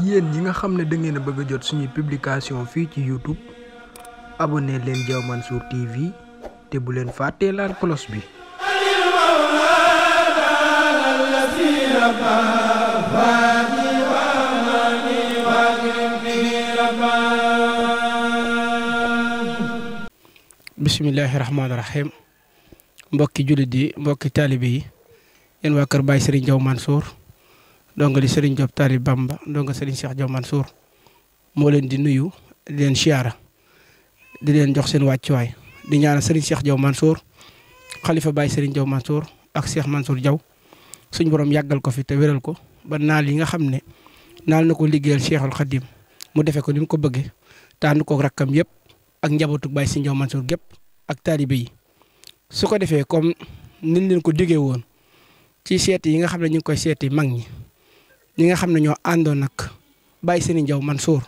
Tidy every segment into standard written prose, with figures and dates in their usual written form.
yéen ñi nga xam ne da ngeen a bëgg a jot suñuy publication fii ci YouTube abonné leen Diaw Mansour TV te bu leen fàttee laal cloche bi. bismillahi rahmaani rahim mbokki jullit yi mbokki taalibe yi yéen waa kër Baye Serigne Diaw Mansour donga di Serigne Diop Taalib Bamba donga Serigne Cheikh Diaw Mansour moo leen di nuyu di leen siyaara di leen jox seen wàccuwaay di ñaanal Serigne Cheikh Diaw Mansour xalifa Baye Serigne Diaw Mansour ak Cheikh Mansour Diaw suñ borom yàggal ko fi te wéral ko ba naal yi nga xam ne naal na ko liggéeyal Cheikhul Khadim mu defee ko ni mu ko bëggee tànn ko rakkam yëpp ak njabootu Baye Serigne Diaw Mansour gépp ak taalibe yi su ko defee comme niñ leen ko diggee woon ci seeti yi nga xam ne ñu ngi koy seeti mag ñi nga xam ne ñoo àndoon nag Baye Serigne Diaw Mansour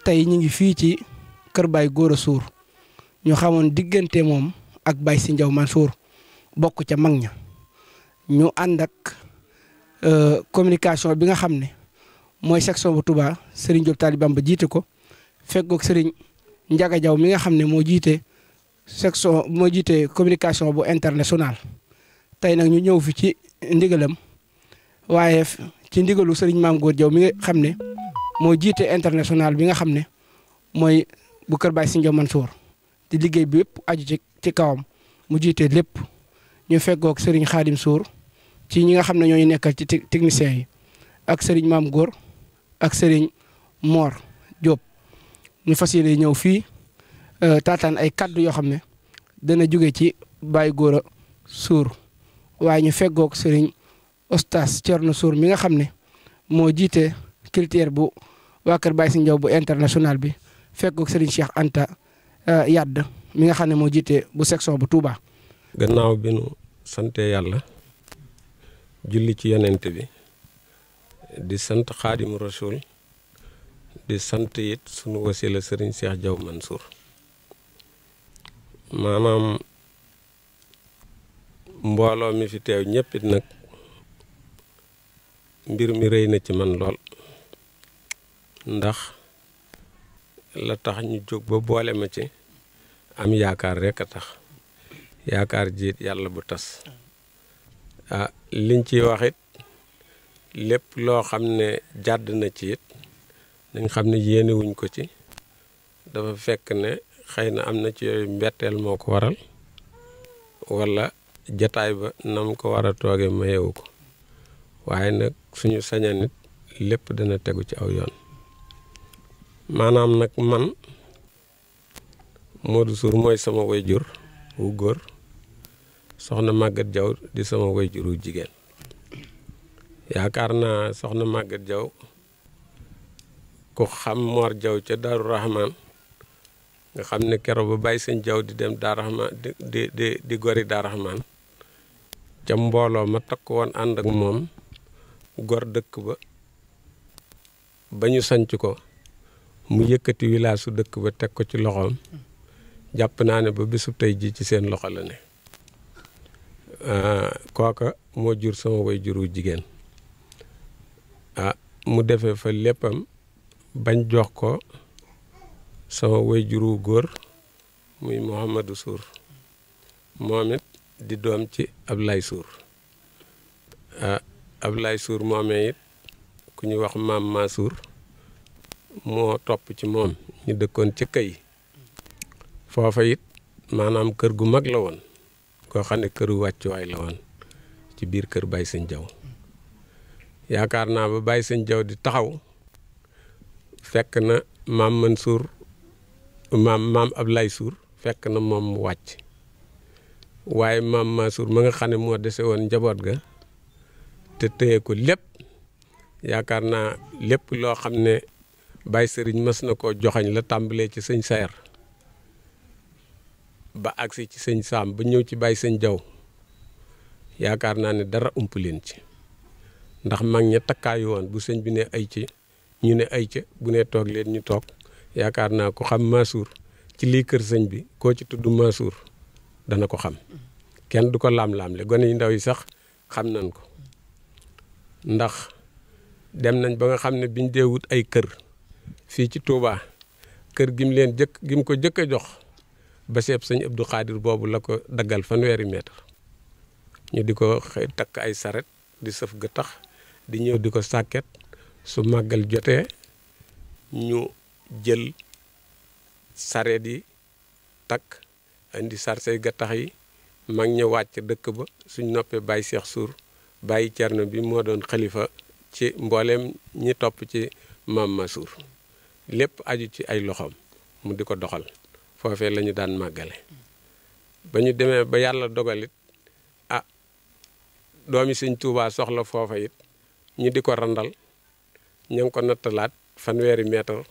tey ñu ngi fii ci kër Baye Gora Sour ñu xamoon diggante moom ak Baye Serigne Diaw Mansour bokk ca mag ña ñu ànd ak communication bi nga xam ne mooy section bu Touba Serigne Diop Taalib Bamba jiite ko fekkoog Serigne Ndiaga Diaw mi nga xam ne moo jiite communication bu international tey nag ñu ñëw fi ci ndigalam waaye ci ndigalu Serigne Mame Gor Diaw mi nga xam ne moo jiite international bi nga xam ne mooy bu kër Baye Serigne Diaw Mansour di liggéey bi yëpp aju ci kawam mu jiite lépp ñu fekkoog Serigne Khadim Sour ci ñi nga xam ne ñooñu nekkal ci techniciens yi ak Serigne Mame Gor ak Serigne Mor Diop ñu fas yéene ñëw fii taataan ay kaddu yoo xam ne dana jóge ci Baye Gora Sour waaye ñu feggoog Serigne Oustaz Thierno Sour mi nga xam ne moo jiite culture bu waa kër Baye Serigne Diaw bu international bi feggoog Serigne Cheikh Anta Yadd mi nga xam ne moo jiite bu section bu Touba. gannaaw bi nu sante yàlla julli ci yonent bi di sant Xaadimu Rasuul di sant it sunu wasila Serigne Cheikh Diaw Mansour maanaam mbooloo mi fi teew ñëpp it nag mbir mi rëy na ci man lool ndax la tax ñu jóg ba boole ma ci am yaakaar rekk a tax yaakaar jiit yàlla bu tas liñ ciy wax it lépp loo xam ne jàdd na ci it dañ xam ne yéene wuñ ko ci dafa fekk ne xëy na am na ci yooyu mbetteel moo ko waral walla jataay ba nam ko war a toogee mayewu ko waaye nag suñu saña nit lépp dana tegu ci aw yoon maanaam nag man Modou Sour mooy sama wayjur wu góor soxna Maguette Diaw di sama wayjur wu jigéen yaakaar naa soxna Maguette Diaw ku xam Mor Diaw ca Daaru Rahman nga xam ne keroog ba Baye Serigne Diaw di dem Daaru Rahman di gori Daaru Rahman ca mbooloo ma takk woon ànd ak moom gor dëkk ba ñu sanc ko mu yëkkati village su dëkk ba teg ko ci loxoom jàpp naa ne ba bisub tey ji ci seen loxo la ne kooka moo jur sama way juru jigéen mu defee fa léppam bañ jox ko sama way juru góor muy Mouhamadou Sour moom it di doom ci Ablaye Sour Ablaye Sour moomee it ku ñu wax maam Mansour moo topp ci moom ñu dëkkoon ca kay foofa it maanaam kër gu mag la woon koo xam ne këru wàccuwaay la woon ci biir kër Baye Serigne Diaw yaakaar naa ba Baye Serigne Diaw di taxaw fekk na maam Mansour maam Ablaye Sour fekk na moom mu wàcc waaye maam Mansour ma nga xam ne moo dese woon njaboot ga te téye ko lépp yaakaar naa lépp loo xam ne Baye Serigne mës na koo joxañ la tàmbalee ci sëñ Sayer ba agsi ci sëñ Saam ba ñëw ci Baye Serigne Diaw yaakaar naa ne dara ump leen ci ndax mag ña takkaayu woon bu sëñ bi ne ay ci ñu ne ay ca bu ne toog leen ñu toog yaakaar naa ko xam Mansour ci lii kër sëñ bi koo ci tudd Mansour dana ko xam kenn du ko laam-laamle gone yu ndaw yi sax xam nañ ko ndax dem nañ ba nga xam ne biñ dee wut ay kër fii ci Touba kër gim ko jëkk a jox ba seeb sëñ Abdou Khadir boobu la ko daggal 100 mètre ñu di ko takk ay saret di sëf ga tax di ñëw di ko sàkket su màggal jotee ñu jël saret yi takk indi sarsey ga tax yi mag ña wàcc dëkk ba suñ noppee Baye Cheikh Sour Baye Thierno bi moo doon xalifa ci mbooleem ñi topp ci Maam Mansour lépp aju ci ay loxoom mu di ko doxal foofee la ñu daan màggale ba ñu demee ba yàlla dogalit doomi sëñ Tuubaa soxla foofa it ñu di ko randal ña ngi ko nattalaat 100 mètre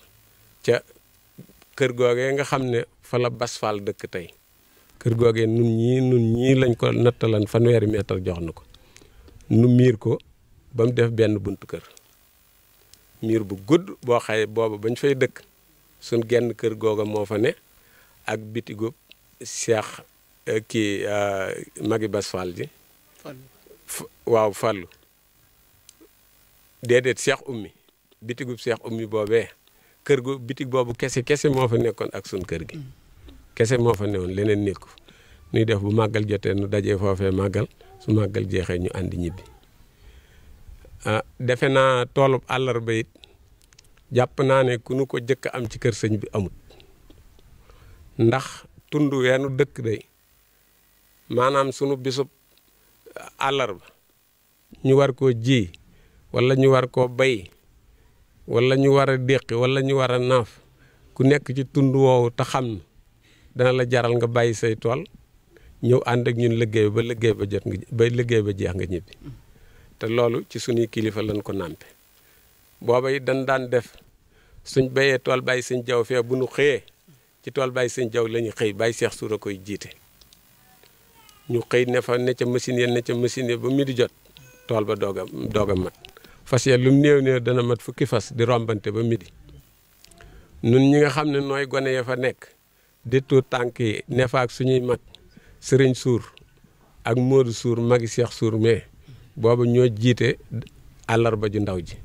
ca kër googee nga xam ne fa la Bas Fall dëkk tey kër googee nun ñii lañ ko nattalan 100 mètre jox na ko nu miir ko ba mu def benn buntu kër miir bu gudd boo xaye booba bañ fay dëkk suñ genn kër googa moo fa ne ak bitigu Cheikh magi Bas Fall ji waaw Fallu déedéet Cheikh Oumy bitigub Cheikh Oumy boobee kër gu bitig boobu kese moo fa nekkoon ak sun kër gi kese moo fa newoon leneen nekku nuy def bu màggal jotee nu dajee foofee màggal su màggal jeexee ñu àndi ñibbi defe naa toolub àllarba it jàpp naa ne ku nu ko jëkk am ci kër sëñ bi amut ndax tund weenu dëkk day maanaam sunu bisub àllarba ñu war koo ji wala ñu war koo bay wala ñu war a déqi wala ñu war a naaf ku nekk ci tund woowu te xam dana la jaral nga bàyyi say tool ñëw ànd ak ñun liggéey ba liggéey ba jeex nga ñibbi te loolu ci suñuy kilifa lañ ko nàmpe booba it dañ daan def suñ béyee tool bàyyi sëñ jaw fee bu nu xëyee ci tool bàyyi sëñ jaw la ñu xëy bàyyi Cheikh Sour a koy jiite ñu xëy ne fa ne ca machine ba mi di jot tool ba doog a mat fas ya lu mu néew dana mat fukki fas di rombante ba midi nun ñi nga xam ne nooy gone ya fa nekk di tuut tànk yi ne fa ak suñuy mag Sëriñ Sour ak Modou Sour magi Cheikh Sour mais booba ñoo jiite àllarba ju ndaw ji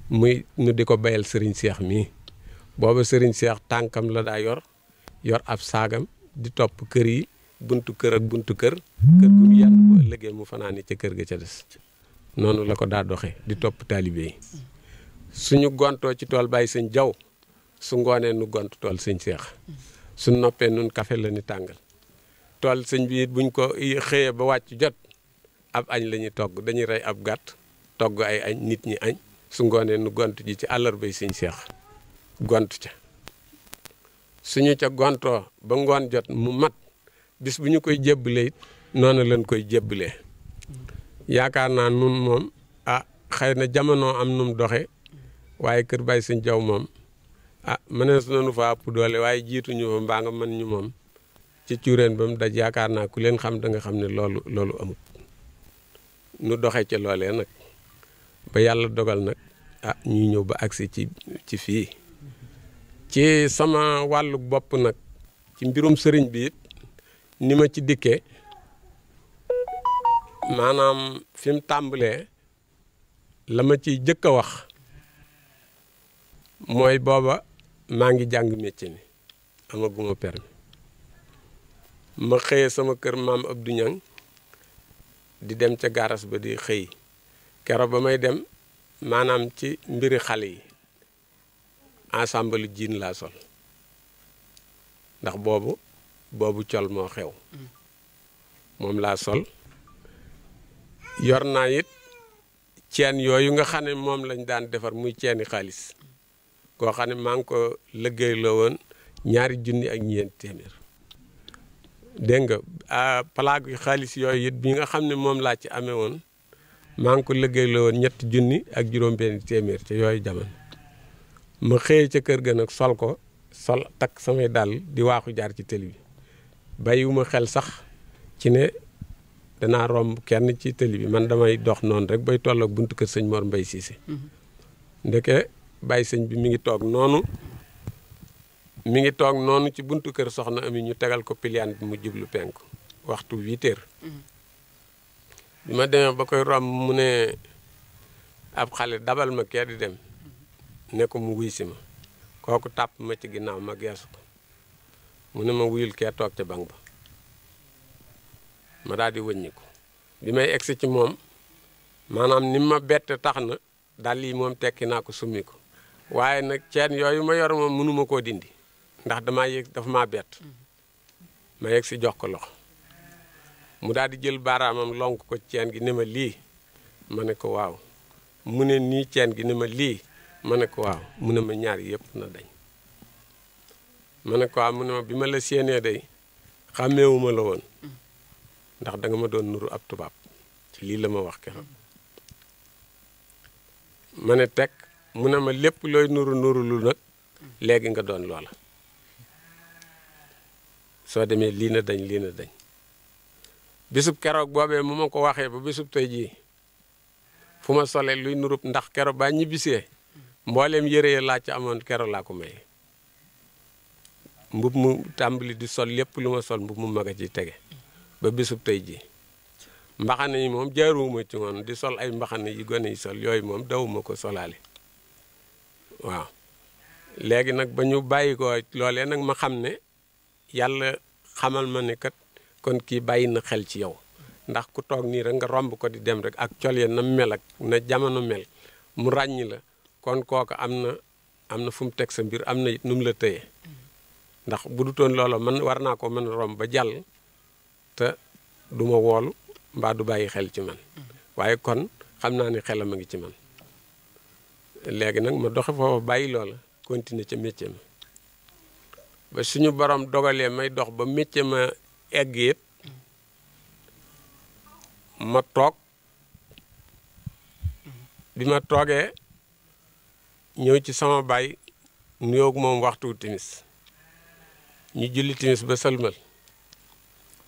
muy ñu di ko bayal Sëriñ Cheikh mii booba Sëriñ Cheikh tànkam la daa yor ab saagam di topp kër yi buntu kër ak buntu kër gu mu yenn bu ëllëgee mu fanaani ca kër ga ca des noonu la ko daa doxe di topp taalibe yi suñu gontoo ci tool bàyyi sëñ jaw su ngoonee nu gont tool sëñ Seex su noppee nun kafe la ni tàngal tool sëñ bi it buñ ko xëyee ba wàcc jot ab añ la ñuy togg dañuy rey ab gàtt togg ay añ nit ñi añ su ngoonee nu gont ji ci àllarbay sëñ Seex gont ca suñu ca gontoo ba ngoon jot mu mat bis bu ñu koy jébbalee it noonu lañ koy jébbalee yaakaar naa nun moom xëy na jamono am num doxe waaye kër Baye Sëñ Jaw moom mënees nañu fa ëpp doole waaye jiituñu fa mbaa nga mën ñu moom ci cuureen ba mu daj yaakaar naa ku leen xam da nga xam ne loolu amut nu doxe ca loolee nag ba yàlla dogal nag ñuy ñëw ba agsi ci fii ci sama wàllu bopp nag ci mbirum sëriñ bi it ni ma ci dikkee maanaam fi mu tàmbalee la ma ciy jëkk a wax mooy booba maa ngi jàng métier mi amaguma permis ma xëyee sama kër maam Abdou Niang di dem ca garas ba di xëy keroog ba may dem maanaam ci mbiri xale yi ensemble jiin laa sol ndax boobu col moo xew moom laa sol yor naa it ceen yooyu nga xam ne moom lañ daan defar muy ceeni xaalis koo xam ne maa ngi ko liggéey la woon 2 junni ak ñeent téeméer dégg nga plaque yu xaalis yooyu it bi nga xam ne moom laa ci amee woon maa ngi ko liggéey la woon 3 junni ak juróom-benn téeméer ca yooyu jamono ma xëyee ca kër ga nag sol takk samay dàll di waaxu jaar ci télé bi bàyyiwuma xel sax ci ne danaa romb kenn ci télé bi man damay dox noonu rek bay tolloog buntu kër sëñ Mor Mbay Siise ndeke bàyyi sëñ bi mi ngi toog noonu ci buntu kër soxna Ami ñu tegal ko piliyaan bi mu jublu penku waxtu 8 heures bi ma demee ba koy romb mu ne ab xale dabal ma kee di dem ne ko mu wuy si ma kooku tàpp ma ci ginnaaw ma geesu ko mu ne ma wuyul kee toog ca bank ba ma daal di wëññi ko bi may egsi ci moom maanaam ni ma bett tax na dal yi moom tekki naa ko summi ko waaye nag ceen yooyu ma yor moom mënuma koo dindi ndax damaa yëg dafa maa bett ma yegg si jox ko loxo mu daal di jël baaraamam lonk ko ceen gi ne ma lii ma ne ko waaw mu ne nii ceen gi ne ma lii ma ne ko waaw mu ne ma ñaar yëpp na dañ ma ne ko waaw mu ne ma bi ma la séenee day xàmmeewuma la woon ndax da nga ma doon nuru ab tubaab ci lii la ma wax keroog ma ne teg mu ne ma lépp looy nuru lu nag léegi nga doon loola soo demee lii na dañ bisub keroog boobee mu ma ko waxee ba bisub tey jii fu ma solee luy nurub ndax keroog ba ñibbisee mbooleem yëre ya laa ci amoon keroog laa ko maye mbub mu tàmbali di sol lépp lu ma sol mbub mu mag a ci tege ba bisub tey jii mbaxane yi moom jaaruwuma ci woon di sol ay mbaxane yi gone yi sol yooyu moom dawuma ko solaale waaw léegi nag ba ñu bàyyi ko loolee nag ma xam ne yàlla xamal ma ne kat kon kii bàyyi na xel ci yow ndax ku toog nii rek nga romb ko di dem rek ak col ya na mel ak na jamono mel mu ràññi la kon kooku am na fu mu teg sa mbir am na it nu mu la tëye ndax bu du toon loola man war naa ko mën a romb ba jàll te du ma woolu mbaa du bàyyi xel ci man waaye kon xam naa ne xelam a ngi ci man léegi nag ma doxe foofu bàyyi loola continuer ca métier ma ba suñu borom dogalee may dox ba métier ma egg it ma toog bi ma toogee ñëw ci sama baay nuyoog moom waxtu timis ñu julli timis ba sëlmal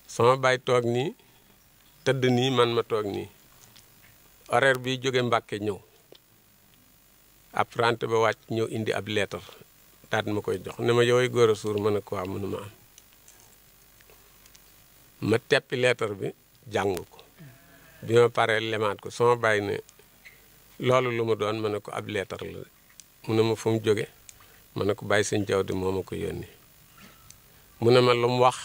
sama baay toog nii tëdd nii man ma toog nii horaire bi jóge Mbàkke ñëw apprenti ba wàcc ñëw indi ab leetar daat ma koy jox ne ma yoway góor a suur ma ne ko waaw mënuma am ma teppi leetar bi jàng ko bi ma paree lemaat ko sama baay ne loolu lu ma doon ma ne ko ab leetar la mu ne ma fu mu jóge ma ne ko bàyyi sëñ jaw di moo ma ko yónni mu ne ma lu mu wax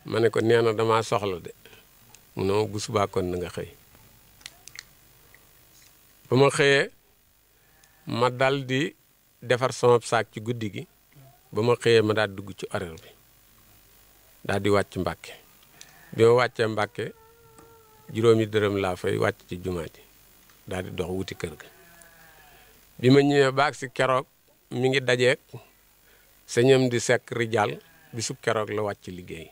ma ne ko nee na damaa soxla de mu ne ma bu subaa kon na nga xëy ba ma xëyee ma dal di defar sama saak ci guddi gi ba ma xëyee ma daal dugg ci horaire bi daal di wàcc Mbàkke bi ma wàccee Mbàkke juróomi dërëm laa fay wàcc ci jumaa ji daal di dox wuti kër ga bi ma ñëwee baag si keroog mi ngi dajeek sëñam di sekk rijal bisub keroog la wàcc liggéey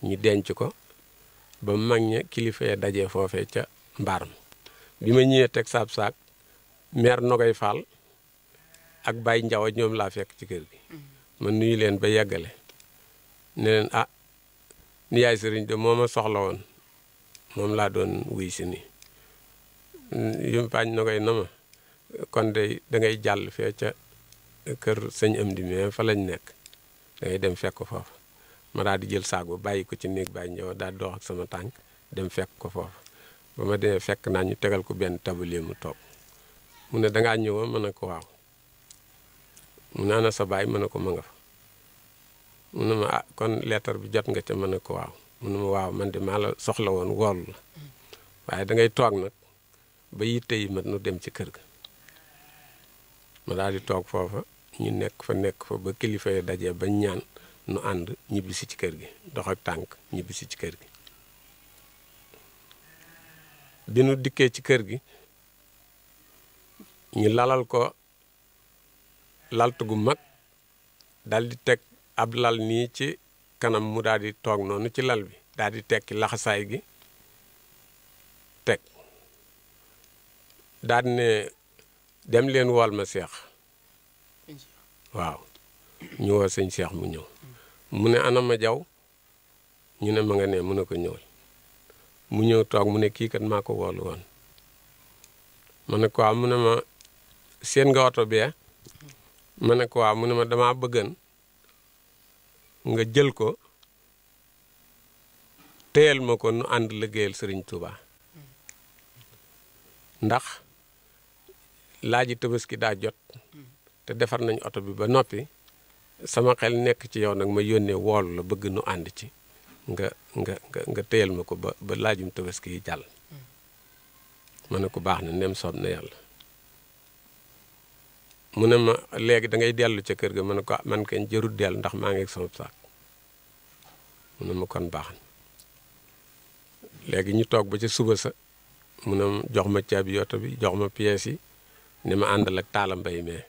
ñu denc ko ba mag ña kilifa ya dajee foofee ca mbaar ma bi ma ñëwee teg saab saak maire Nogay Fall ak Baye Njaw ñoom laa fekk ci kër gi ma nuyu leen ba yeggale ne leen ah ni yaay sëriñ de moo ma soxla woon moom laa doon wuy si nii yumpaañ Nogay na ma kon de dangay jàll fee ca kër sëñ Amdi mais fa lañ nekk dangay dem fekk ko foofu ma daal di jël saag ba bàyyi ko ci néeg Baye Njaw daal di dox ak sama tànk dem fekk ko foofu ba ma demee fekk naa ñu tegal ko benn tablier mu toog mu ne dangaa ñëwoon ma ne ko waaw mu ne ana sa baay ma ne ko ma nga fa mu ne ma ah kon leetar bi jot nga ca ma ne ko waaw mu ne ma waaw man de maa la soxla woon woolu la waaye dangay toog nag ba yitte yi mat nu dem ci kër ga ma daal di toog foofa ñu nekk fa ba kilifa yi dajee ba ñaan nu ànd ñibbisi ci kër gi dox ak tànk ñibbisi ci kër gi bi nu dikkee ci kër gi ñu lalal ko laltu gu mag dal di teg ab lal nii ci kanam mu daal di toog noonu ci lal bi daal di tekki laxasaay gi teg daal di ne dem leen wool ma seex waaw ñu woo sëñ seex mu ñëw mu ne ana ma jaw ñu ne ma nga ne mu ne ko ñëwal mu ñëw toog mu ne kii kat maa ko woolu woon ma ne ko waaw mu ne ma seen nga oto bee ma ne ko waaw mu ne ma damaa bëggan nga jël ko téyel ma ko nu ànd liggéeyal sëriñ Touba ndax laaji Tabaski daa jot te defar nañ oto bi ba noppi sama xel nekk ci yow nag ma yónnee woolu la bëgg nu ànd ci nga téyel ma ko ba laajum Tabaski yi jàll ma ne ko baax na nem soob na yàlla mu ne ma léegi da ngay dellu ca kër ga ma ne ko man kañ jërut dellu ndax maa ngi ak sama saak mu ne ma kon baax na léegi ñu toog ba ca suba sa mu ne jox ma caabi oto bi jox ma pièces yi ni ma àndal ak taala mbay mee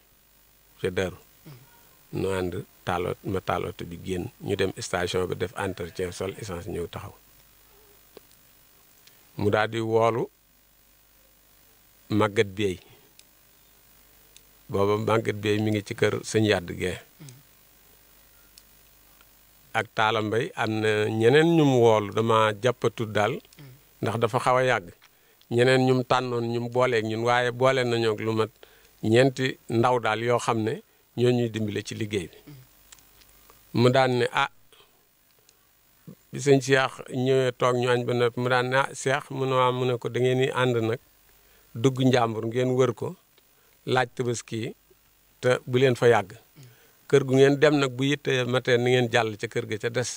ca Daaru nu ànd ma taal oto bi génn ñu dem station bi def entretien sol essence ñëw taxaw mu daal di woolu màggat beey booba màggat beey mi ngi ci kër sëñ Yàdd Gee ak taala mbay am na ñeneen ñum woolu dama jàppatu daal ndax dafa xaw a yàgg ñeneen ñum tànnoon ñum booleeg ñun waaye boole nañoo lu mat ñeenti ndaw daal yoo xam ne ñoo ñuy dimbale ci liggéey bi mu daan ne bi sëñ Cheikh ñëwee toog ñu añ ba noppi mu daan ne Cheikh mu ne waa mu ne ko da ngeen di ànd nag dugg njàmbur ngeen wër ko laaj Tabaski te bu leen fa yàgg kër gu ngeen dem nag bu yitte matee ni ngeen jàll ca kër ga ca des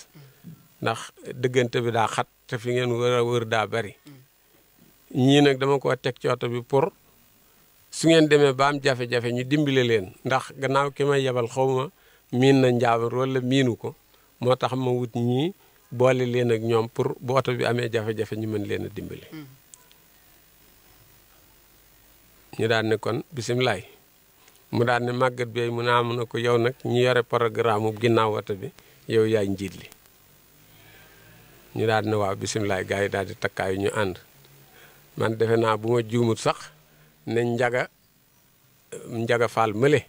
ndax dëggante bi daa xat te fi ngeen wër daa bari ñii nag dama ko teg ci oto bi pour su ngeen demee ba am jafe-jafe ñu dimbale leen ndax gannaaw ki may yebal xaw ma miin na njaamur wala miinu ko moo tax ma wut ñii boole leen ak ñoom pour bu oto bi amee jafe-jafe ñu mën leen a dimbale. ñu daan ne kon bisimilaay mu daan ne màggat bi mu naa mun a ko yow nag ñu yore programme bu ginnaaw oto bi yow yaay njiit li ñu daan ne waaw bisimilaay gars yi daal di takkaayu ñu ànd man defe naa bu ma juumut sax ne njaga faal mële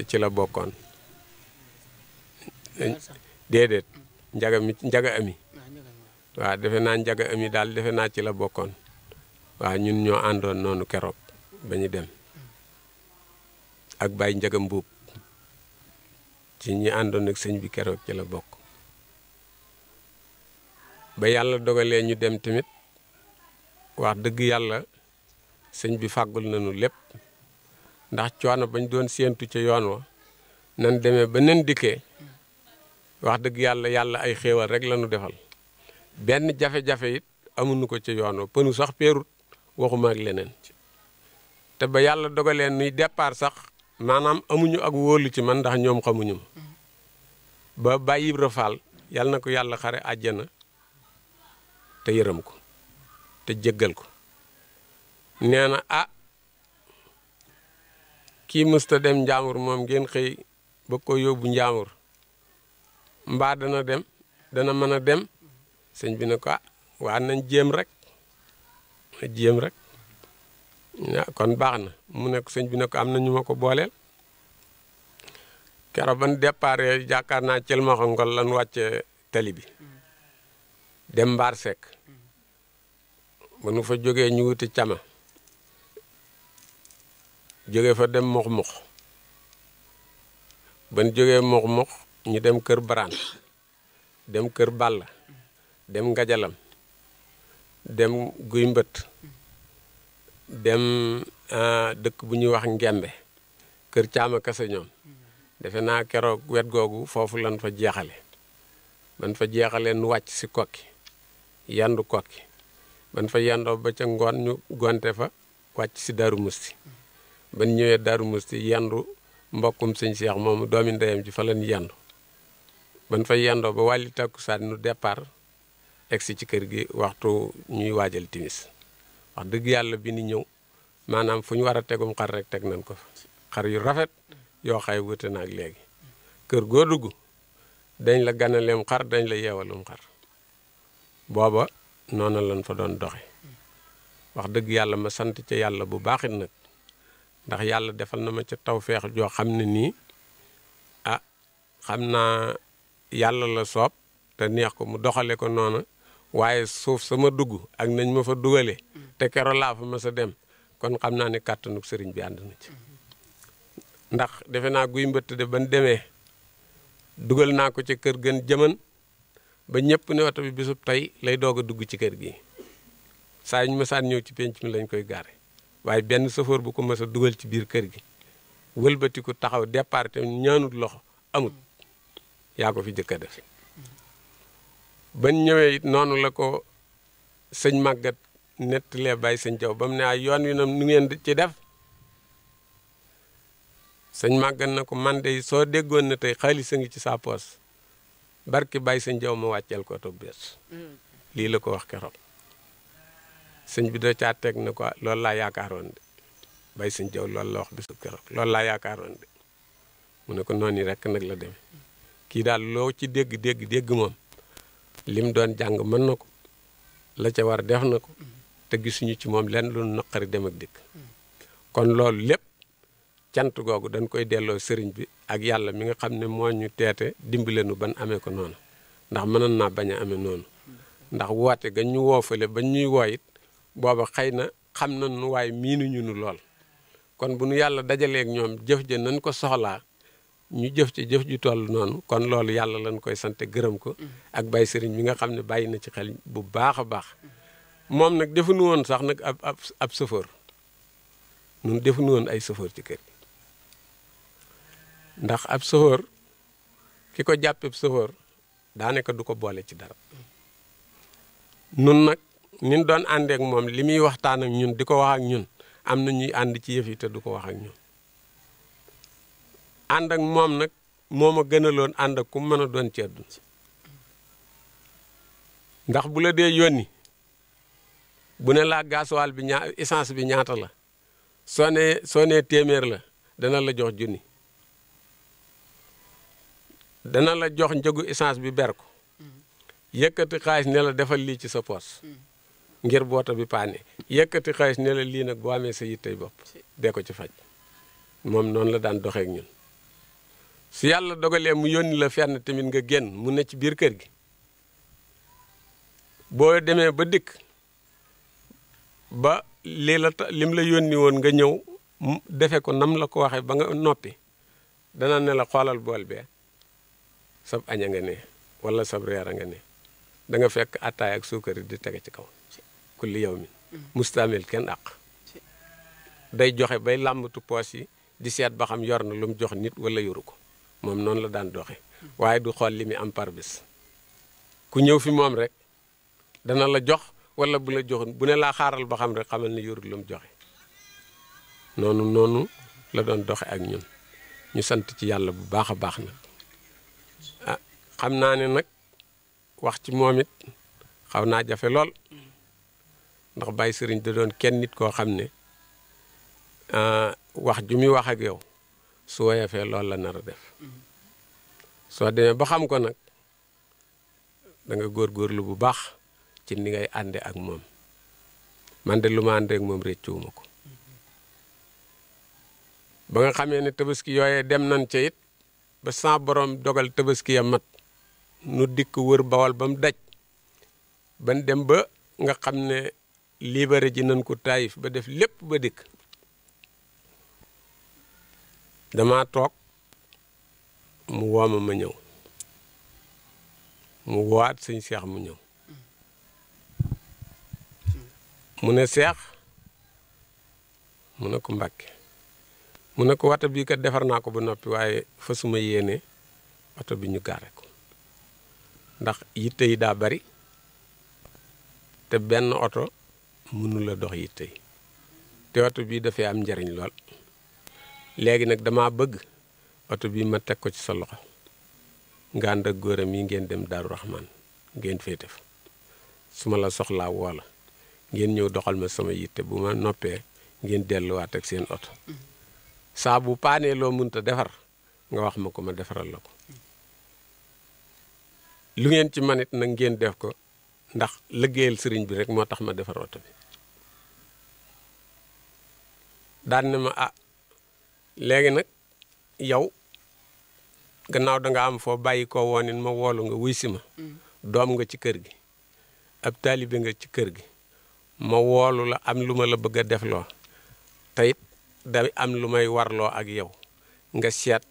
ci la bokkoon déedéet njaga ami waaw defe naa njaga ami daal defe naa ci la bokkoon waaw ñun ñoo àndoon noonu keroog ba ñu dem ak Baye Njaga Mbuub ci ñi àndoon ak sëñ bi keroog ci la bokk ba yàlla dogalee ñu dem tamit wax dëgg yàlla sëñ bi fàggul nañu lépp ndax coono bañ doon séentu ca yoon wa nan demee ba nen dikkee wax dëgg yàlla ay xéewal rek la ñu defal benn jafe-jafe it amuñu ko ca yoon wa pënu sax peerut waxuma ak leneen te ba yàlla dogalee nuy départ sax maanaam amuñu ak wóolu ci man ndax ñoom xamuñu ma ba Baye Ibra Fall yàlla na ko yàlla xare àjjana te yërëm ko te jéggal ko nee na kii mësta dem njaamur moom ngeen xëy ba ko yóbbu njaamur mbaa dana mën a dem sëñ bi ne ko waa nañ jéem rek kon baax na mu nekk sëñ bi ne ko am na ñu ma ko booleel keroog ban départ jàkkaar naa Thielmakha Ngol lan wàcce tali bi dem Mbaar Seck ba nu fa jógee ñu wuti Cama jógee fa dem Mux ban jógee Mux ñu dem Kër Baraan dem Kër Balla dem Ngajalam dem Guy Mbët dem dëkk bu ñuy wax Ngembe Kër Caama Kase ñoom defe naa keroog wet googu foofu lan fa jeexale ban fa jeexalee nu wàcc si Kokki yandu Kokki ban fa yandoo ba ca ngoon ñu gonte fa wàcc si Daaru Musti ban ñëwee Daaru Musti yandu mbokkum sëñ Cheikh moomu doomi ndeyam ji fa lan yandu ban fa yandoo ba wàlli takkusaan nu départ egsi ci kër gi waxtu ñuy waajal timis wax dëgg yàlla bi ni ñëw maanaam fu ñu war a tegum xar rek teg nañ ko fa xar yu rafet yoo xay wute na ak léegi kër goo dugg dañ la ganaleem xar dañ la yeewalum xar booba noonu lañ fa doon doxe wax dëgg yàlla ma sant ca yàlla bu baaxit nag ndax yàlla defal na ma ca tawfeex joo xam ne nii xam naa yàlla la soob te neex ko mu doxale ko noonu waaye suuf sama dugg ak nañ ma fa dugale te kero laa fa ma sa dem kon xam naa ne kàttanug sëriñ bi ànd na ci ndax defe naa Guy Mbëtt de ban demee dugal naa ko ca kër gën jëman ba ñëpp ne oto bi bisub tey lay doog a dugg ci kër gi saa ñu mësaan ñëw ci penc mi lañ koy gaare waaye benn chauffeur bu ko mës a dugal ci biir kër gi wëlbatiku taxaw départ te ñaanut loxo amut yaa ko fi jëkk a def bañ ñëwee it noonu la ko sëñ màggat nettalee bàyyi sëñ Jaw ba mu ne ay yoon wi nam nu ngeen ci def sëñ màggat na ko man de soo déggoon ne tey xaalis a ngi ci sa poos barki bàyyi sëñ Jaw ma wàcceel ko oto bees lii la ko wax keroog sëñ bi da caa teg na ko loolu laa yaakaaroon de bàyyi sëñ Jaw loolu la wax bisu keroog loolu laa yaakaaroon de mu ne ko noonu rek nag la demee kii daal loo ci dégg moom lim doon jàng mën na ko la ca war def na ko te gisuñu ci moom lenn lu naqari dem ak dikk kon loolu lépp cant googu dañ koy delloo sëriñ bi ak yàlla mi nga xam ne moo ñu teete dimbale nu ban amee ko noonu ndax mënoon naa bañ a amee noonu ndax woote ga ñu woofale ba ñuy wooyit booba xëy na xam nañu waaye miinuñu nu lool kon bu nu yàlla dajaleeg ñoom jëf ja nañ ko soxlaa ñu jëf ci jëf ju toll noonu kon loolu yàlla lañ koy sant gërëm ko ak bàyyi sëriñ mi nga xam ne bàyyi na ci xel bu baax a baax moom nag defuñu woon sax nag ab chauffeur ñun defuñu woon ay chauffeur ci kër gi ndax ab chauffeur ki ko jàppee chauffeur daanaka du ko boole ci dara nun nag nin doon àndeek moom li muy waxtaan ak ñun di ko wax ak ñun am na ñuy ànd ci yëf yi te du ko wax ak ñun ànd ak moom nag moo ma gënaloon ànd ak ku mën a doon ci àdduna ndax bu la dee yónni bu ne laa gasoil bi essence bi ñaata la soo nee téeméer la dana la jox junni dana la jox njëgu essence bi ber ko yëkkati xaalis ne la defal lii ci sa poos ngir boota bi paane yëkkati xaalis ne la lii nag boo amee sa yittey bopp dee ko ci faj moom noonu la daan doxeek ñun su yàlla dogalee mu yónni la fenn tamit nga génn mu ne ci biir kër gi boo demee ba dikk ba lim la yónni woon nga ñëw defe ko nam la ko waxee ba nga noppi dana ne la xoolal bool bee sab aña nga ne wala sab reer a nga ne da nga fekk attaay ak suukar di tege ci kaw kulli yow mi mustaamil kenn àq day joxe bay làmbatu poos yi di seet ba xam yor na lu mu jox nit wala yoru ko moom noonu la daan doxe waaye du xool li muy am par bis ku ñëw fi moom rek dana la jox wala bu la joxoon bu ne laa xaaral ba xam rek xamal ne yorul lu mu joxe noonu la doon doxe ak ñun ñu sant ci yàlla bu baax a baax nag ah xam naa ne nag wax ci moom it xaw naa jafe lool ndax Baye Sëriñ da doon kenn nit koo xam ne wax ju muy wax ak yow su woyefee loolu la nar a def soo demee ba xam ko nag da nga góorgóorlu bu baax ci ni ngay ànde ak moom man de lu ma ànde ak moom réccuwuma ko ba nga xamee ne tabaski yooyee dem nañ ca it ba sa borom dogal tabaski ya mat nu dikk wër Bawol ba mu daj ban dem ba nga xam ne libéré ji nañ ko Taïf ba def lépp ba dikk dama toog mu wooma ma ñëw mu woowaat sëñ Seex mu ñëw mu ne Seex mu ne ko Mbàkke mu ne ko wata bii kat defar naa ko ba noppi waaye fa suma yéene oto bi ñu gaare ko ndax yitte yi daa bari te benn oto mënu la dox yitte yi te oto bii dafay am njariñ lool léegi nag dama bëgg oto bii ma teg ko ci sa loxo nga ànd ak góoram yi ngeen dem Daaru Raxmaan ngeen féete fa su ma la soxlaa woo la ngeen ñëw doxal ma sama yitte bu ma noppee ngeen delluwaat ak seen oto saa bu paanee loo mënta defar nga wax ma ko ma defaral la ko lu ngeen ci manit nag ngeen def ko ndax liggéeyal sëriñ bi rek moo tax ma defar oto bi daan ne ma léegi nag yow gannaaw danga am foo bàyyi ko woonin ma woolu nga wuy si ma doom nga ci kër gi ab taalibe nga ci kër gi ma woolu la am lu ma la bëgg a defloo teyit da am lu may warloo ak yow nga seet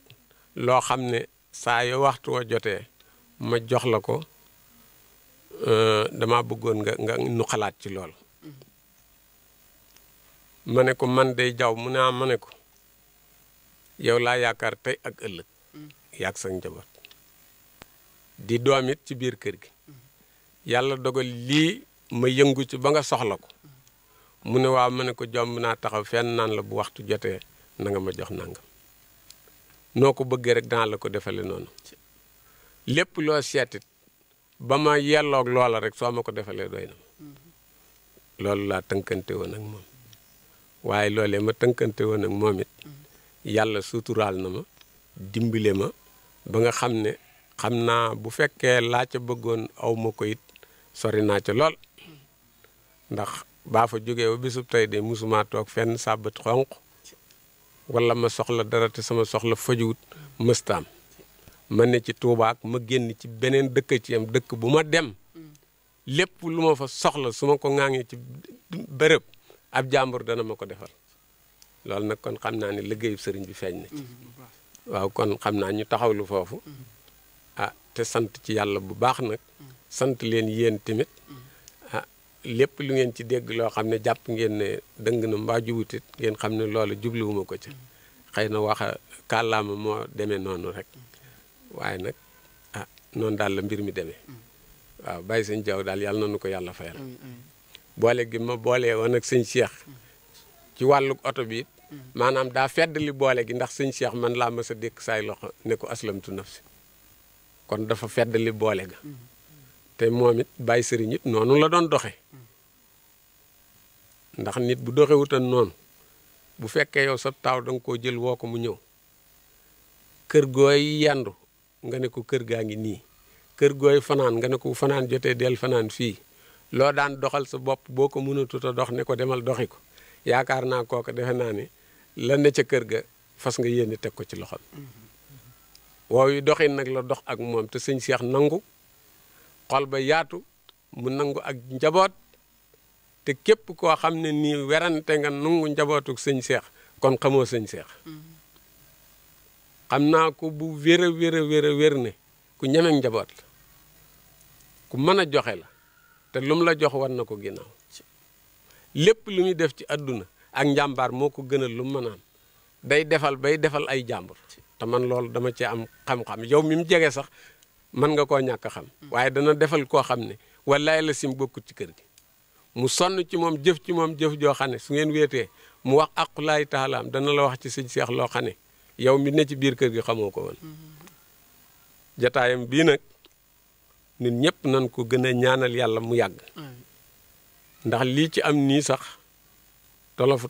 loo xam ne saa yo waxtu wa jotee ma jox la ko dama bëggoon nga nu xalaat ci lool. ma ne ko man day jaw mu ne ma ne ko yow laa yaakaar tey ak ëllëg yaag sa njaboot di doom it ci biir kër gi yàlla dogal lii ma yëngu ci ba nga soxla ko mu ne waaw ma ne ko jomb naa taxaw fenn naan la bu waxtu jotee na nga ma jox nangam noo ko bëggee rek dana la ko defale noonu lépp loo seetit ba ma yelloog loola rek soo ma ko defalee doy na loolu laa tënkante woon ak moom waaye loolee ma tënkante woon ak moom it yàlla suturaal na ma dimbile ma ba nga xam ne xam naa bu fekkee laa ca bëggoon aw ma ko it sori naa ca lool ndax baa fa jógee ba bisub tey de musuma toog fenn sàbbat xonq wala ma soxla dara te sama soxla fajuwut mëstaam ma ne ci tuubaak ma génn ci beneen dëkk ci am dëkk bu ma dem lépp lu ma fa soxla su ma ko ŋaangee ci bërëb ab jàmbur dana ma ko defal loolu nag kon xam naa ne liggéeyu sëriñ bi feeñ na ci waaw kon xam naa ñu taxawlu foofu te sant ci yàlla bu baax nag sant leen yéen tamit lépp lu ngeen ci dégg loo xam ne jàpp ngeen ne dëng na mbaa jubutit ngeen xam ne loolu jubluwuma ko ci xëy na waxa kàllaama moo demee noonu rek waaye nag noonu daal la mbir mi demee waaw bàyyi sëñ Jaw daal yàlla na nu ko yàlla fayal boole gi ma boolee woon ak sëñ Cheikh ci wàllu oto bi it maanaam daa feddali boole gi ndax sëñ Cheikh man laa mës a dékk saay loxo ne ko aslamtu nafsi kon dafa feddali boole ga te moom it bàyyi sëriñ it noonu la doon doxe ndax nit bu doxewutan noonu bu fekkee yow sa taaw da nga koo jël woo ko mu ñëw kër gooy yandu nga ne ko kër gaa ngi nii kër gooy fanaan nga ne ko fanaan jotee del fanaan fii loo daan doxal sa bopp boo ko mënatut a dox ne ko demal doxi ko yaakaar naa kooku defe naa ne la ne ca kër ga fas nga yéene teg ko ci loxam woow yi doxin nag la dox ak moom te sëñ Cheikh nangu xol ba yaatu mu nangu ak njaboot te képp koo xam ne nii werante nga nangu njabootuk sëñ Cheikh kon xamoo sëñ Cheikh xam naa ko bu wér a wér ne ku ñemeeg njaboot la ku mën a joxe la te lum la jox war na ko ginnaaw lépp lu muy def ci àdduna ak njàmbaar moo ko gënal lu mu mën a am day defal bay defal ay jàmbur te man loolu dama ci am xam-xam yow mi mu jege sax mën nga koo ñàkk a xam waaye dana defal koo xam ne wallaay la sim bokkut ci kër gi mu sonn ci moom jëf joo xam ne su ngeen wéetee mu wax aqulaay taalaam dana la wax ci sëñ Cheikh loo xam ne yow mi ne ci biir kër gi xamoo ko woon jataayam bii nag ñun ñëpp nan ko gën a ñaanal yàlla mu yàgg ndax lii ci am nii sax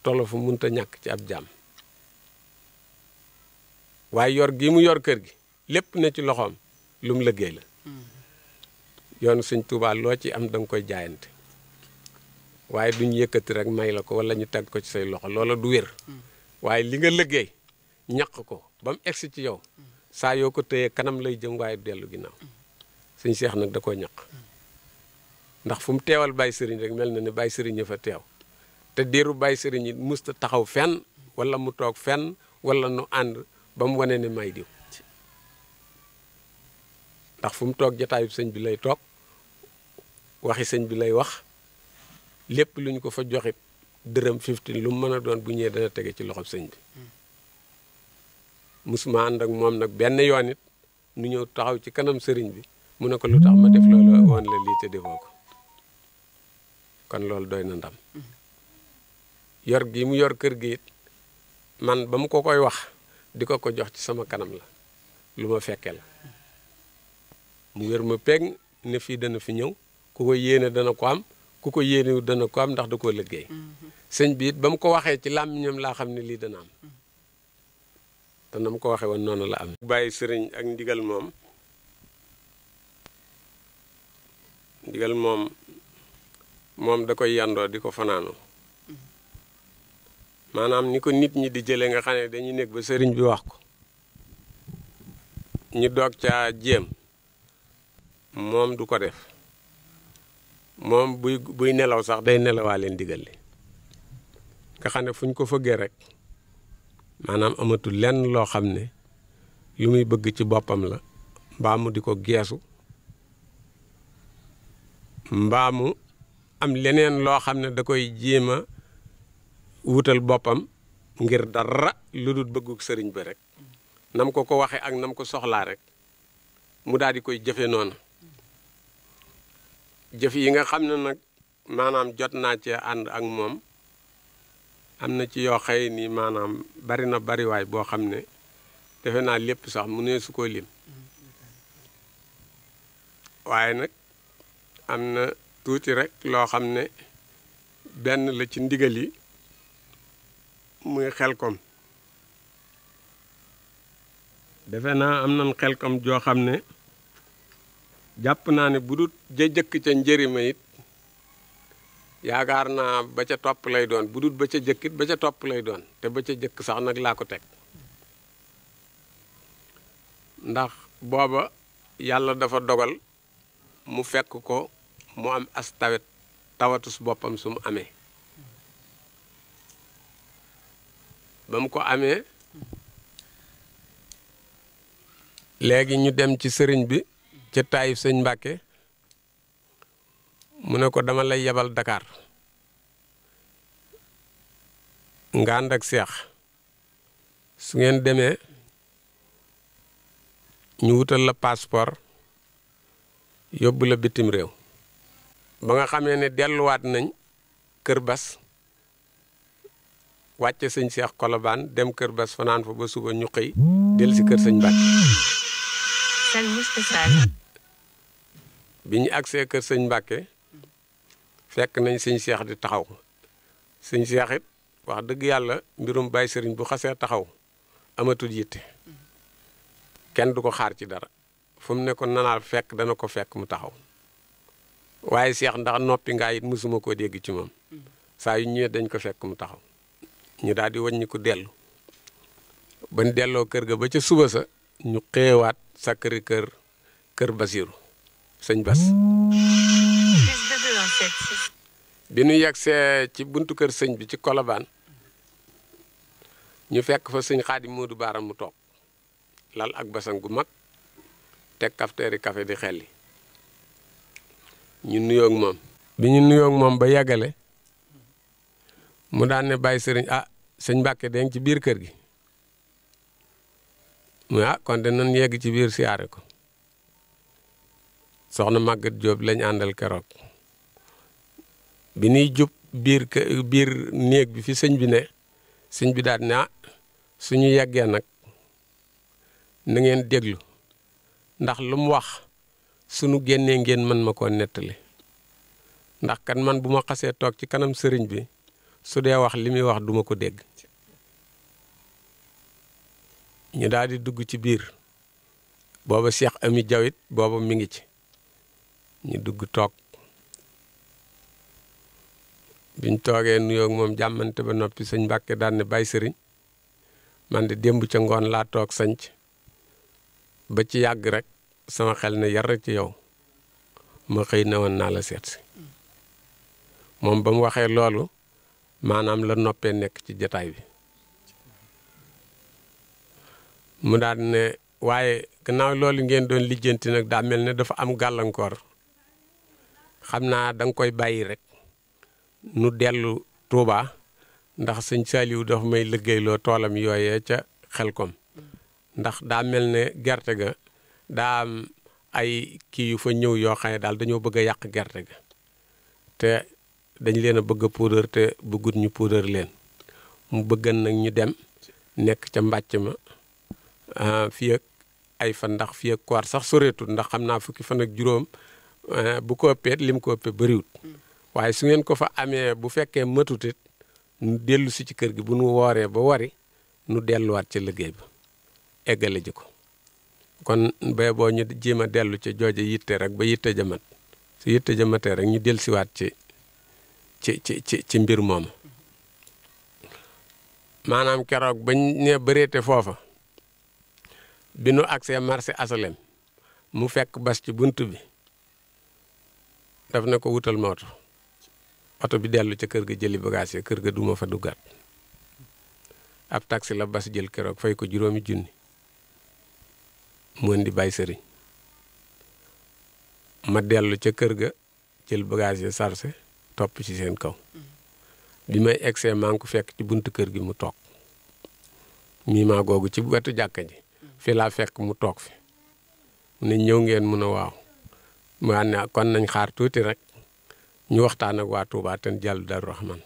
tolofu munta ñàkk ci ab jaam waaye yor gi mu yor kër gi lépp ne ci loxoom lu mu liggéey la yoonu sëñ Tuubaa loo ci am da nga koy jaayante waaye duñ yëkkati rek may la ko wala ñu teg ko ci say loxo loola du wér waaye li nga liggéey ñaq ko ba mu egsi ci yow saa yoo ko téyee kanam lay jëm waaye dellu ginnaaw sëñ Cheikh nag da koo ñaq ndax fu mu teewal Baye Sëriñ rek mel na ne Baye Sëriñ a fa teew te diiru Baye Sëriñ yi musta taxaw fenn wala mu toog fenn wala nu ànd ba mu wane ne may diw ndax fu mu toog jataayu sëñ bi lay toog waxi sëñ bi lay wax lépp lu ñu ko fa joxit dërëm 15 lu mu mën a doon bu ñëwee dana tege ci loxob sëñ bi musuma ànd ak moom nag benn yoon it nu ñëw taxaw ci kanam sëriñ bi mu ne ko lu tax ma def loolu woon la lii te defoo ko kon loolu doy na ndam yor gi mu yor kër gi it man ba mu ko koy wax di ko jox ci sama kanam la lu ma fekke la mu wér ma peeg ne fii dana fi ñëw ku ko yéene dana ko am ku ko yéene dana ko am ndax da koo liggéey sëñ bi it ba mu ko waxee ci làmmiñam laa xam ne lii dana am te na mu ko waxee woon noonu la am bàyyi sëriñ ak ndigal moom da koy yandoo di ko fanaanoo maanaam ni ko nit ñi di jëlee nga xam ne dañuy nekk ba sëriñ bi wax ko ñu doog caa jéem moom du ko def moom buy nelaw sax day nelawaa leen ndigal li nga xam ne fu ñu ko fëggee rek maanaam amatul lenn loo xam ne lu muy bëgg ci boppam la mbaa mu di ko geesu mbaamu am leneen loo xam ne da koy jéem a wutal boppam ngir dara lu dul bëggug sëriñ ba rek nam ko waxe ak nam ko soxlaa rek mu daal di koy jëfe noonu jëf yi nga xam ne nag maanaam jot naa cee ànd ak moom am na ci yoo xëy ni maanaam bari na bariwaay boo xam ne defe naa lépp sax mu ne su ko lim waaye nag am na tuuti rek loo xam ne benn la ci ndigal yi muy xelkom defe naa am nañ xelkom joo xam ne jàpp naa ne bu dul ja jëkk ca njërima it yaakaar naa ba ca topp lay doon bu dul ba ca jëkkit ba ca topp lay doon te ba ca jëkk sax nag laa ko teg ndax booba yàlla dafa dogal mu fekk ko mu am as tawatus boppam su mu amee ba mu ko amee léegi ñu dem ci sëriñ bi ca Taïf sëñ Mbàkke mu ne ko dama lay yebal Dakar nga ànd ak seex su ngeen demee ñu wutal la passeport yóbbu la bitim réew ba nga xamee ne delluwaat nañ Kër Bas wàcce sëñ Seex Kolobaan dem Kër Bas fanaan fa ba suba ñu xëy del si kër sëñ Mbàkke bi ñu agsee kër sëñ Mbàkke fekk nañ sëñ Seex di taxaw sëñ Seex it wax dëgg yàlla mbirum Baay Sëriñ bu xasee taxaw amatul yitte kenn du ko xaar ci dara fu mu ne ko nanaal fekk dana ko fekk mu taxaw waaye Seex ndax noppi ngaa it mësuma koo dégg ci moom saa yu ñëwee dañ ko fekk mu taxaw ñu daal di wàññi ko dellu bañ delloo kër ga ba ca suba sa ñu xeewaat Sacré Cœur kër Basiru sëñ Bas bi ñu yegsee ci buntu kër sëñ bi ci Kolobaan ñu fekk fa sëñ Xaadim Moodu Baara mu toog lal ak basan gu mag teg kafteeri café di xelli ñu nuyoo ak moom bi ñu nuyoo ak moom ba yàggale mu daan ne bàyyi sëriñ sëñ Mbàkke deng ci biir kër gi mu kon de nan yegg ci biir siyaare ko soxna Maguette Diop lañ àndal keroog bi ñuy jub biir néeg bi fi sëñ bi ne sëñ bi daal ne suñu yeggee nag na ngeen déglu ndax lu mu wax suñu génnee ngeen mën ma koo nettali ndax kan man bu ma xasee toog ci kanam sëriñ bi su dee wax li muy wax duma ko dégg ñu daal di dugg ci biir booba Cheikh Ami Jawit booba mi ngi ci ñu dugg toog biñ toogee nuyoo ak moom jàmmante ba noppi sëñ Mbàkke daan ne bàyyi sëriñ man de démb ca ngoon laa toog sanc ba ci yàgg rek sama xel ne yar ci yow ma xëy na woon naa la seet si moom ba mu waxee loolu maanaam la noppee nekk ci jataay bi mu daal ne waaye gannaaw loolu ngeen doon lijjanti nag daa mel ne dafa am gàllankoor xam naa da nga koy bàyyi rek nu dellu Touba ndax sëñ Saliou dafa may liggéeyloo toolam yooyee ca Xelkom ndax daa mel ne gerte ga daa am ay kii yu fa ñëw yoo xam ne daal dañoo bëgg a yàq gerte ga te dañ leen a bëgg a puudar te bëggut ñu puudar leen mu bëggan nag ñu dem nekk ca mbàcc ma fii ak ay fan ndax fii ak koor sax soreetut ndax xam naa fukki fan ak juróom bu ko ëppee lim ko ëppee bëriwut waaye su ngeen ko fa amee bu fekkee matutit nu dellu si ci kër gi bu nu wooree ba wari nu delluwaat ca liggéey ba eggale ji ko kon bay boo ñu jéem a dellu ca jooje yitte rek ba yitte jamat su yitte jamatee rek ñu dellusiwaat ci mbir moomu maanaam keroog bañ ne bëreete foofa bi nu agsee marché asalem mu fekk bas ci bunt bi daf ne ko wutal ma oto bi dellu ca kër ga jëli bagage kër ga duma fa duggaat ab taxi la bas jël keroog fay ko 5 junni mu indi bàyyi sëriñ ma dellu ca kër ga jël bagage yi sarse topp ci seen kaw bi may egsee maa ngi ko fekk ci buntu kër gi mu toog miima googu ci wetu jàkka ji fi laa fekk mu toog fi mu ne ñëw ngeen mun a waaw ma ne kon nañ xaar tuuti rek ñu waxtaan ak waa Touba te jàll Darou Rahman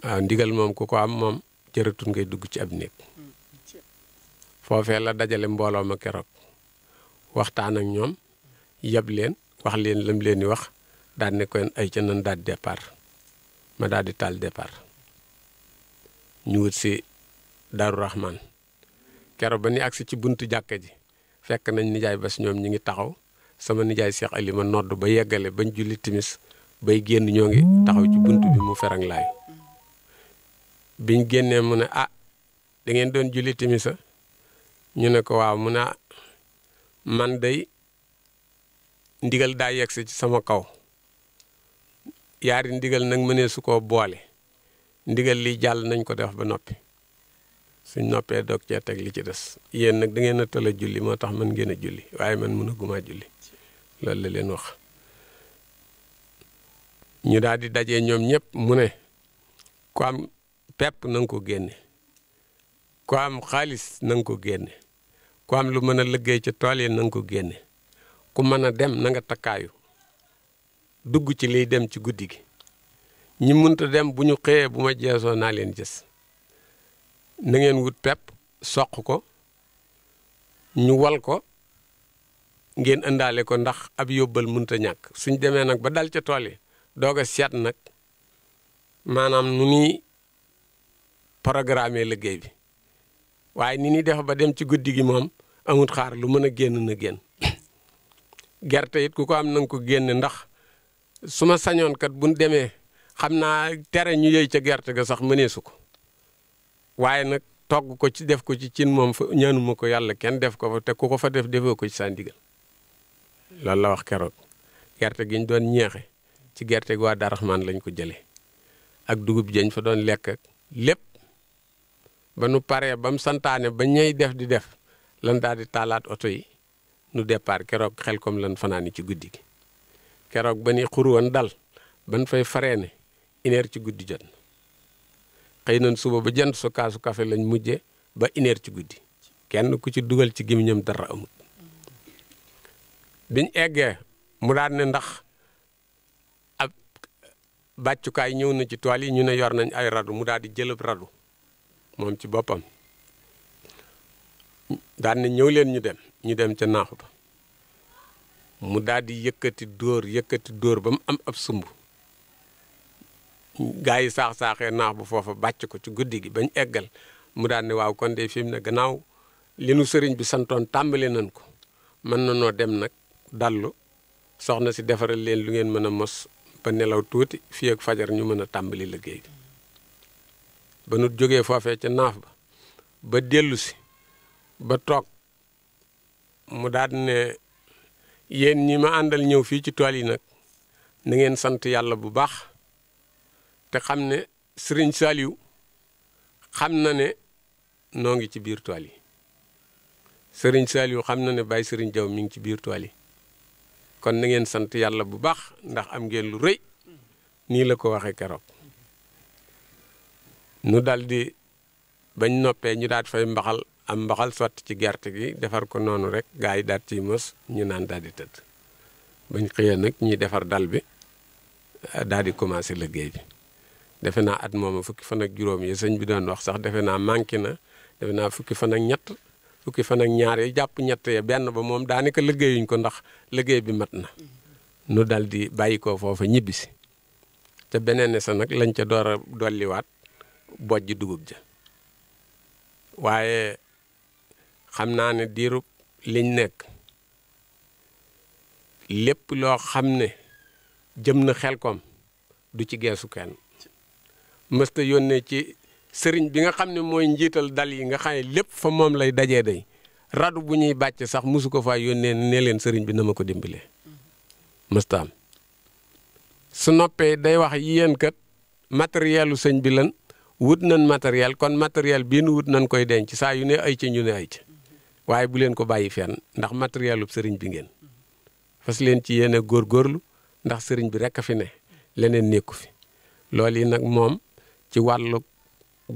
waaw ndigal moom ku ko am moom jërëtul ngay dugg ci ab néeg foofee la dajale mbooloo ma keroog waxtaan ak ñoom yab leen wax leen lam leen di wax daal ne ko ay ca nan daal départ ma daal di taal départ ñu wut si Darou Rahman keroog ba ni agsi ci buntu jàkka ji fekk nañ nijaay bas ñoom ñi ngi taxaw sama nijaay Cheikh Ali ma nodd ba yeggale bañ julli timis bay génn ñoo ngi taxaw ci buntu bi mu ferang laay biñ génnee mu ne ah da ngeen doon julli timisa ñu ne ko waaw mu ne man day ndigal daa yegsi ci sama kaw yaari ndigal nag mënee su koo boole ndigal li jàll nañ ko def ba noppi suñ noppee doog cee teg li ci des yéen nag da ngeen a tëla julli moo tax man ngeen a julli waaye man mën a gumaa julli loolu la leen wax ñu daal di dajee ñoom ñëpp mu ne ku am pepp na nga ko génne ku am xaalis na nga ko génne ku am lu mën a liggéey ci tool yi na nga ko génne ku mën a dem na nga takkaayu dugg ci liy dem ci guddi gi ñi mënta dem bu ñu xëyee bu ma jeesoo naa leen gis na ngeen wut pepp soq ko ñu wal ko ngeen indaale ko ndax ab yóbbal mënta ñàkk suñ demee nag ba dal ca tool yi doog a seet nag maanaam nu ñuy programme liggéey bi waaye ni ñuy def ba dem ci guddi gi moom amut xaar lu mën a génn na génn gerte it ku ko am na nga ko génne ndax su ma sañoon kat buñ demee xam naa tere ñu yëy ca gerte ga sax mëneesu ko waaye nag togg ko ci def ko ci cin moom fa ñaanuma ko yàlla kenn def ko fa te ku ko fa def defoo ko ci sa ndigal loolu la wax keroog gerte gi ñu doon ñeexe ci gerte gi waa Darou Rahman lañ ko jëlee ak dugub jañ fa doon lekk ak lépp ba nu paree ba mu santaane ba ñey def di def lan daal di taalaat oto yi nu départ keroog xel comme lan fanaani ci guddi gi keroog ba ni xur woon dal ban fay fareene 1h ci guddi jot na xëy nañ suba ba jant su kaasu café lañ mujje ba 1h ci guddi kenn ku ci dugal ci gémmiñam dara amul biñ eggee mu daal ne ndax ab bàccukaay ñëw na ci tool yi ñu ne yor nañ ay radu mu daal di jëlëb radu moom ci boppam daal ne ñëw leen ñu dem ca naaxu ba mu daal di yëkkati dóor ba mu am ab sumb gaa yi saax-saaxee naax bu foofa bàcc ko ci guddi gi bañ eggal mu daal ne waaw kon de fi mu ne gannaaw li nu sëriñ bi santoon tàmbali nañ ko mën na noo dem nag dallu soxna si defaral leen lu ngeen mën a mos ba nelaw tuuti fii ak fajar ñu mën a tàmbali liggéey bi ba nu jógee foofee ca naaf ba dellu si ba toog mu daal ne yéen ñi ma àndal ñëw fii ci tool yi nag na ngeen sant yàlla bu baax te xam ne Sëriñ Saliou xam na ne noo ngi ci biir tool yi Sëriñ Saliou xam na ne Baye Sëriñ Jaw mi ngi ci biir tool yi kon na ngeen sant yàlla bu baax ndax am ngeen lu rëy nii la ko waxee keroog nu daldi bañ noppee ñu daal fay mbaxal sotti ci gerte gi defar ko noonu rek gaa yi daal ciy mos ñu naan daal di tëdd bañ xëyee nag ñuy defar dal bi daal di commencé liggéey bi defe naa at mooma fukki fan ak juróom yi sëñ bi doon wax sax defe naa manqué na defe naa fukki fan ak ñett fukki fan ak ñaar yi jàpp ñett ya benn ba moom daanaka liggéeyuñ ko ndax liggéey bi mat na nu dal di bàyyi ko foofa ñibbisi te beneen sa nag lañ ca door a dolliwaat bojj dugub ja waaye xam naa ne diirub liñ nekk lépp loo xam ne jëm na Xelkom du ci geesu kenn mësta yónnee ci sëriñ bi nga xam ne mooy njiital dal yi nga xam ne lépp fa moom lay dajee day radu bu ñuy bàcc sax mosu ko faa yónnee ne leen sëriñ bi na ma ko dimbalee mësta am su noppee day wax yéen kat matérielu sëñ bi lan wut nañ matériel kon matériel bii nu wut nañ koy denc saa yu ne ay ci ñu ne ay ci waaye bu leen ko bàyyi fenn ndax matérielu sëriñ bi ngeen fas leen ci yéene góorgóorlu ndax sëriñ bi rek a fi ne leneen nekku fi loolu yi nag moom ci wàllu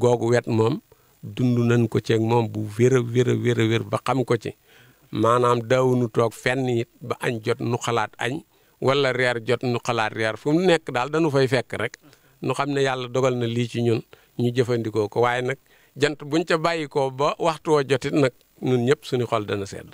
googu wet moom dund nañ ko ceeg moom bu wér a wér ba xam ko ci maanaam daawunu toog fenn it ba añ jot nu xalaat añ wala reer jot nu xalaat reer fu mu nekk daal dañu fay fekk rek nu xam ne yàlla dogal na lii ci ñun ñu jëfandikoo ko waaye nag jant buñ ca bàyyi ko ba waxtu woo jotit nag ñun ñëpp suñu xol dana sedd